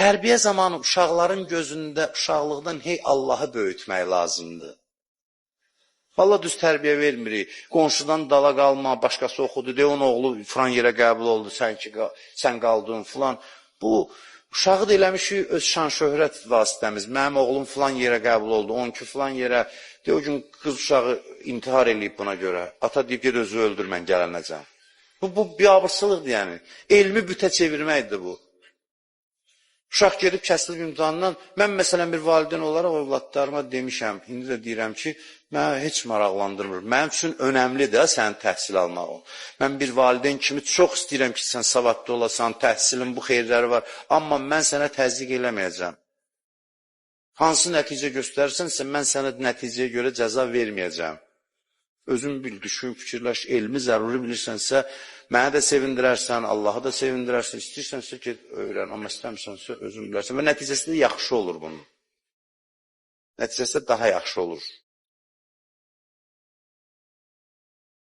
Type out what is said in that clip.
Tərbiyə zamanı uşaqların gözündə uşaqlıqdan hey Allahı böyütmək lazımdır. Valla düz tərbiyə vermirik. Qonşudan dala qalma, başqası oxudu, de onun oğlu filan yerə qəbul oldu, sən ki sən qaldın filan. Bu uşağı da eləmişik öz şan-şöhrət vasitəmiz. Mənim oğlum filan yerə qəbul oldu, onunki filan yerə. De o gün qız uşağı intihar eləyib buna görə. Ata deyib get özü öldür, mən gələnəcəm. Bu biabırçılıqdır yəni. Elmi bütə çevirməkdir bu. Uşaq gedib kəsilib imtahandan. Mən məsələn bir valideyn olaraq övladlarıma demişəm, indi də deyirəm ki, mənə heç maraqlandırmır. Mənim üçün önəmlidir sənin təhsil almağın. Mən bir valideyn kimi çox istəyirəm ki, sən savadlı olasan, təhsilin bu xeyirləri var, amma mən sənə təzyiq eləməyəcəm. Hansı nəticə göstərirsənsə, mən sənə nəticəyə görə cəza verməyəcəm. Özün bil, düşün, fikirləş, elmi zəruri bilirsənsə, məni də sevindirərsən, Allahı da sevindirərsən, istəyirsənsə get öyrən, amma istəmirsənsə özün bilərsən və nəticəsi də yaxşı olur bunun. Nəticəsi də daha yaxşı olur.